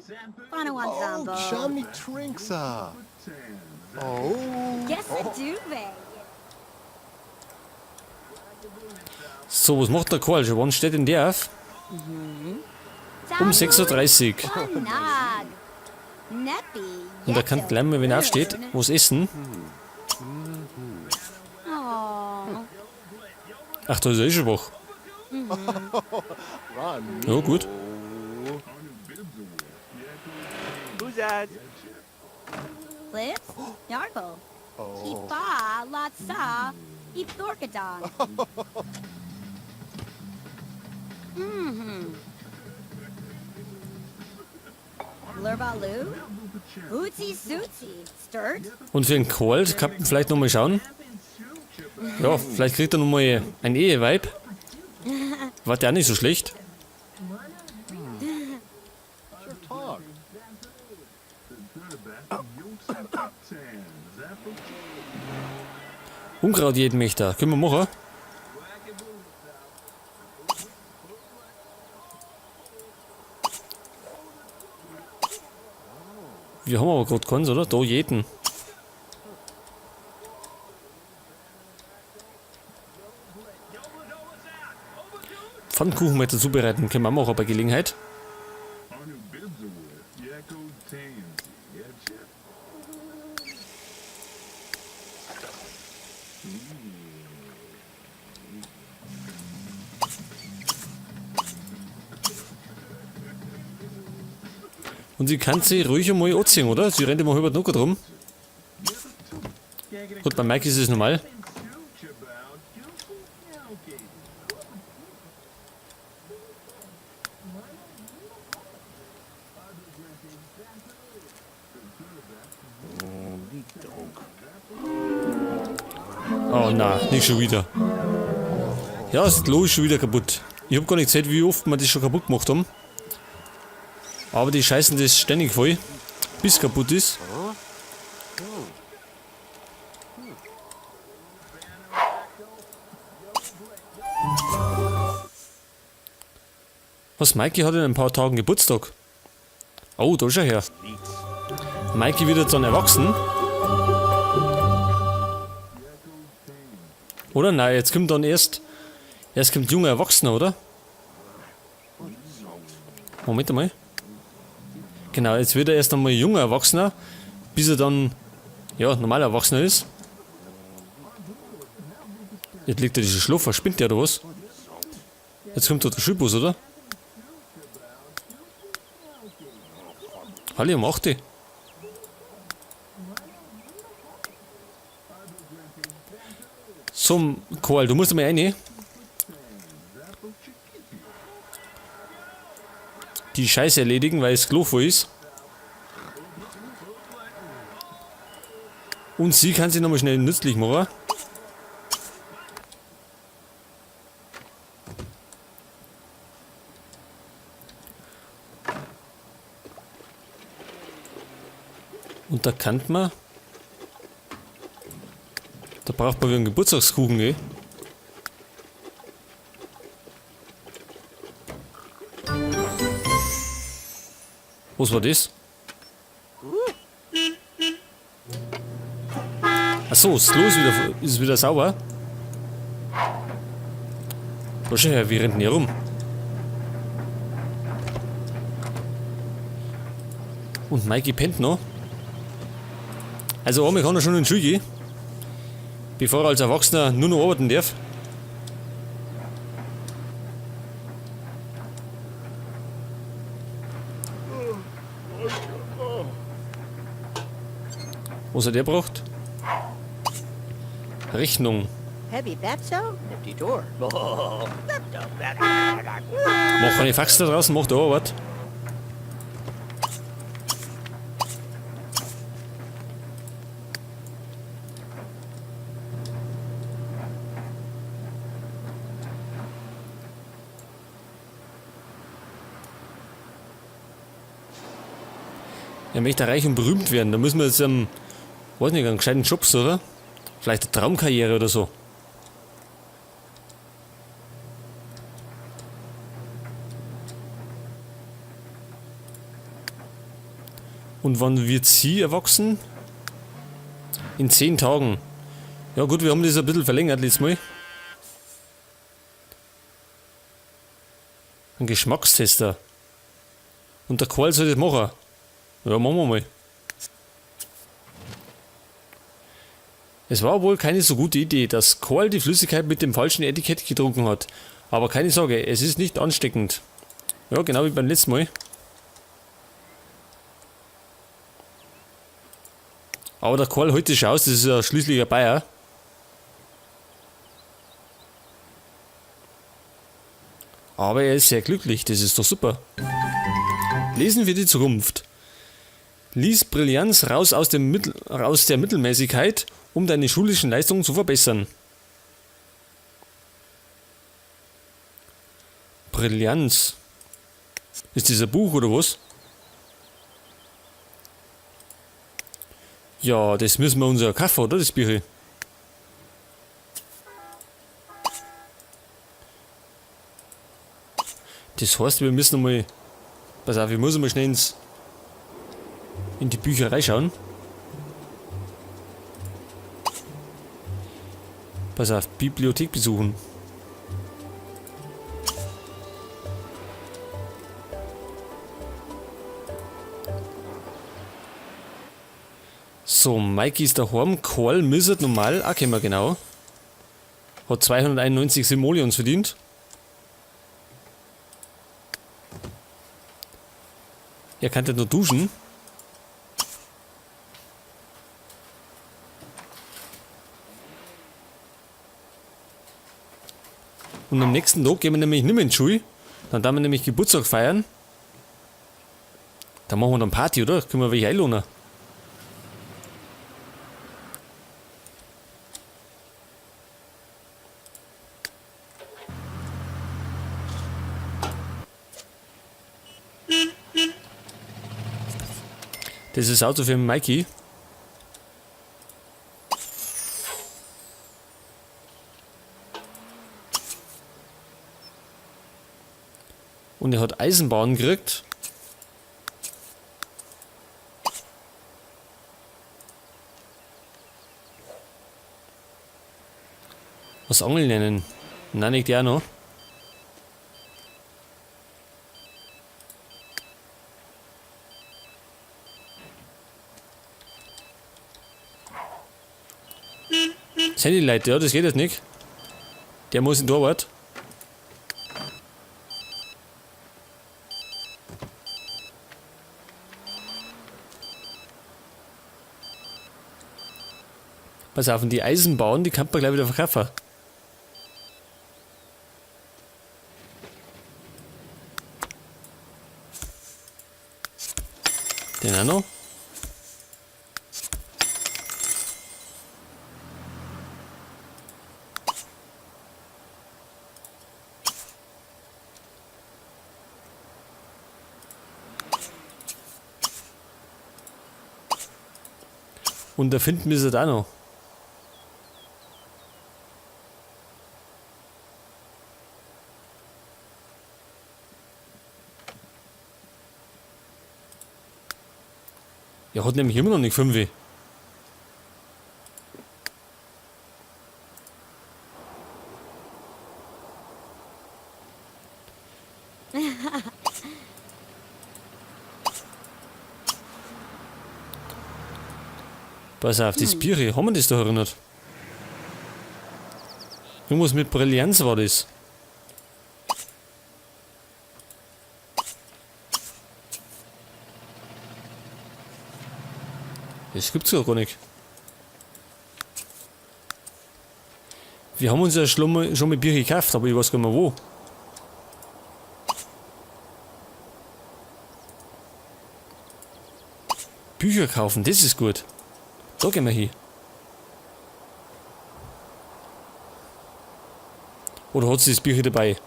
Oh, Chami Trinksa. Oh. So, was macht der Karl schon? Wann steht denn der auf? Um 6:30 Uhr. Und da kann gleich mal, wenn er aufsteht, was essen. Ach, da ist er eh schon wach. Ja, gut. Und für den Karl kann man vielleicht nochmal schauen. Ja, vielleicht kriegt er nochmal ein Eheweib. War der auch nicht so schlecht. Unkraut jeden möchte. Können wir machen. Wir haben aber gerade keins, oder? Da jeden. Pfannkuchen mal zubereiten, können wir auch machen bei Gelegenheit. Und sie kann sich ruhig einmal anziehen, oder? Sie rennt immer halb nackt rum. Gut, bei Mike ist es normal. Oh na, nicht schon wieder. Ja, das Klo ist schon wieder kaputt. Ich hab gar nicht gesehen, wie oft wir das schon kaputt gemacht haben. Aber die scheißen das ständig voll, bis kaputt ist. Was, Mikey hat in ein paar Tagen Geburtstag. Oh, da ist er her. Mikey wird jetzt dann erwachsen. Oder? Nein, jetzt kommt dann erst... Erst kommt junger Erwachsener, oder? Moment einmal. Genau, jetzt wird er erst einmal junger Erwachsener, bis er dann, ja, normaler Erwachsener ist. Jetzt liegt er dieser Schlupfer, spinnt der oder was? Jetzt kommt da der Schulbus, oder? Hallo, um 8 Uhr. So, Karl, du musst mal rein. Die Scheiße erledigen, weil es Klo voll ist. Und sie kann sich nochmal schnell nützlich machen. Und da kann man... Da braucht man wieder einen Geburtstagskuchen, gell? Was war das? Achso, das Klo ist wieder sauber. Schau schon her, wir rennen hier rum. Und Mikey pennt noch. Also einmal kann er schon in die Schule gehen, bevor er als Erwachsener nur noch arbeiten darf. Was hat er gebracht? Rechnung. Mach keine Fax da draußen, mach da Arbeit. Er möchte reich und berühmt werden. Da müssen wir jetzt, weiß nicht, einen gescheiten Job suchen. Vielleicht eine Traumkarriere oder so. Und wann wird sie erwachsen? In 10 Tagen. Ja gut, wir haben das ein bisschen verlängert letztes Mal. Ein Geschmackstester. Und der Karl soll das machen. Ja, machen wir mal. Es war wohl keine so gute Idee, dass Karl die Flüssigkeit mit dem falschen Etikett getrunken hat. Aber keine Sorge, es ist nicht ansteckend. Ja, genau wie beim letzten Mal. Aber der Karl hält sich aus, das ist ja schließlich ein Bayer. Aber er ist sehr glücklich, das ist doch super. Lesen wir die Zukunft. Lies Brillanz raus aus dem Mittel, raus der Mittelmäßigkeit, um deine schulischen Leistungen zu verbessern. Brillanz. Ist das ein Buch oder was? Ja, das müssen wir uns ja kaufen, oder? Das Bücher. Das heißt, wir müssen mal. Pass auf, ich muss mal schnell in die Bücherei schauen. Pass auf, Bibliothek besuchen. So, Mikey ist daheim. Karl müsste normal auch kommen, genau. Hat 291 Simoleons verdient. Er kann ja nur duschen. Und am nächsten Tag gehen wir nämlich nicht mehr in die Schule. Dann darf wir nämlich Geburtstag feiern. Da machen wir dann Party, oder? Können wir welche einladen? Das ist das Auto für Mikey. Und er hat Eisenbahn gekriegt. Was Angeln nennen? Nein, nicht der noch. Das Handy Leute, ja, das geht jetzt nicht. Der muss in die Arbeit. Pass auf, und die Eisenbahn, die kann man gleich wieder verkaufen. Den auch noch. Und da finden wir sie da noch. Er hat nämlich immer noch nicht 5. Pass auf, das Bier, haben wir das da erinnert? Irgendwas mit Brillanz war das. Das gibt's ja gar nicht. Wir haben uns ja schon mal Bier gekauft, aber ich weiß gar nicht mehr wo. Bücher kaufen, das ist gut. Da gehen wir hin. Oder hat sie das Bücher dabei?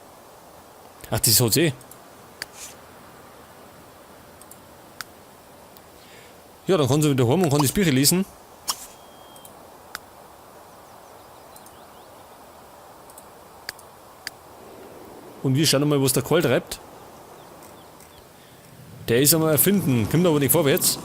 Ach, das hat sie eh. Ja, dann kann sie wieder heim und kann das Bücher lesen. Und wir schauen mal, was der Karl treibt. Der ist einmal erfinden, kommt aber nicht vorwärts.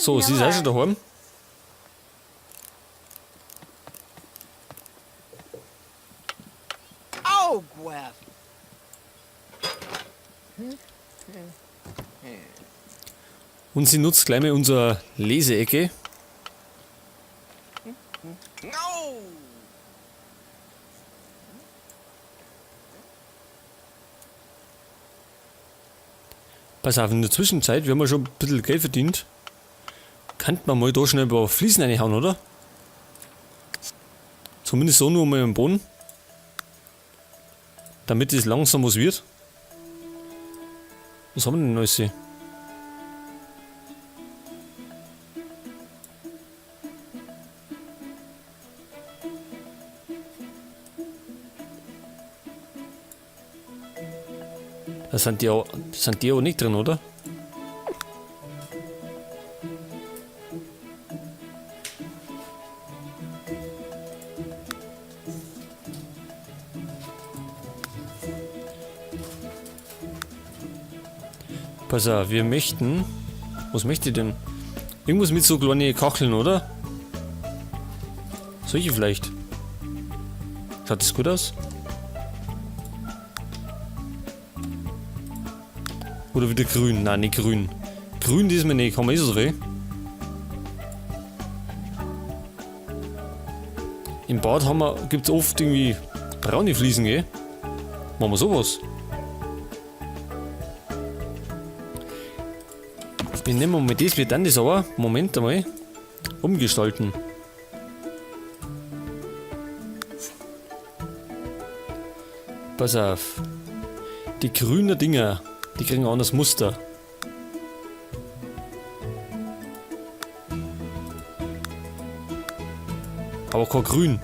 So, sie ist auch schon daheim. Oh, Gwef. Und sie nutzt gleich mal unsere Leseecke. No. Pass auf, in der Zwischenzeit, wir haben ja schon ein bisschen Geld verdient. Könnte man mal da schnell ein paar Fliesen reinhauen, oder? Zumindest so nur mal im Boden. Damit es langsam was wird. Was haben wir denn alles hier? Da sind die auch, sind die auch nicht drin, oder? Pass auf, wir möchten... Was möchte ich denn? Irgendwas mit so kleinen Kacheln, oder? Solche vielleicht. Schaut das gut aus? Oder wieder grün? Nein, nicht grün. Grün diesmal nicht, kann man eh so viel. Im Bad gibt's oft irgendwie braune Fliesen, gell? Machen wir sowas. Wir nehmen mal das, wir dann das aber, Moment einmal, umgestalten. Pass auf. Die grünen Dinger, die kriegen ein anderes Muster. Aber kein Grün.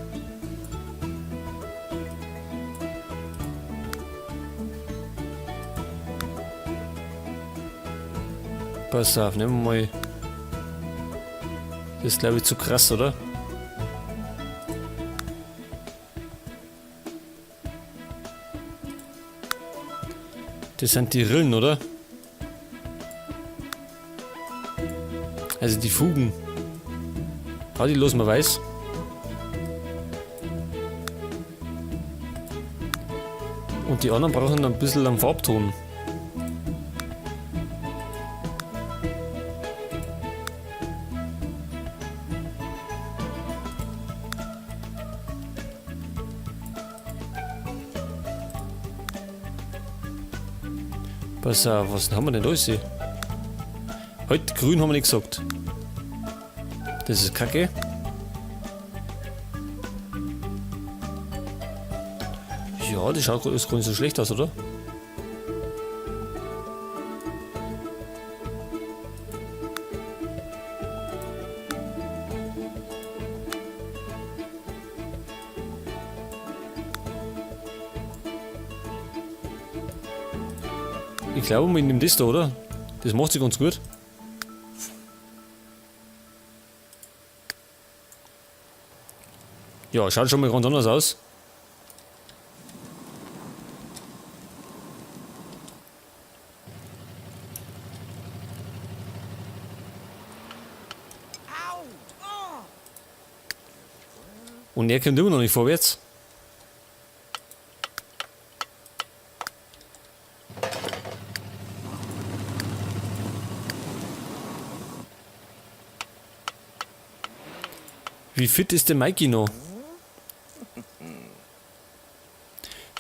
Pass auf, nehmen wir mal. Das ist, glaub ich, zu krass, oder? Das sind die Rillen, oder? Also die Fugen. Ah, die lassen wir weiß. Und die anderen brauchen ein bisschen einen Farbton. Pass auf, was haben wir denn da alles hier? Heute grün haben wir nicht gesagt. Das ist kacke. Ja, das schaut alles gar nicht so schlecht aus, oder? Ich glaube, wir nehmen das da, oder? Das macht sich ganz gut. Ja, schaut schon mal ganz anders aus. Und er kommt immer noch nicht vorwärts. Wie fit ist der Mikey noch?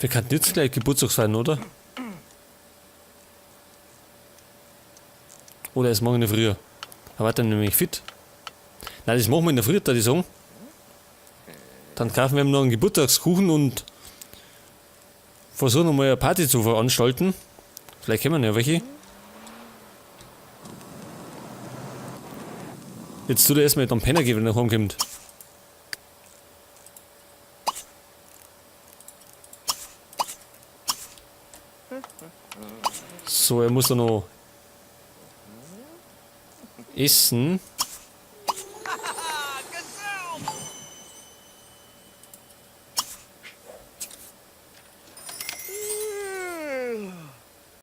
Wir könnten jetzt gleich Geburtstag feiern, oder? Oder erst morgen in der Früh. Da war dann nämlich fit. Nein, das machen wir in der Früh, da ich sagen. Dann kaufen wir ihm noch einen Geburtstagskuchen und versuchen nochmal eine Party zu veranstalten. Vielleicht kennen wir ja welche. Jetzt tut er erstmal den Penner geben, wenn er heimkommt. So, er muss da noch essen.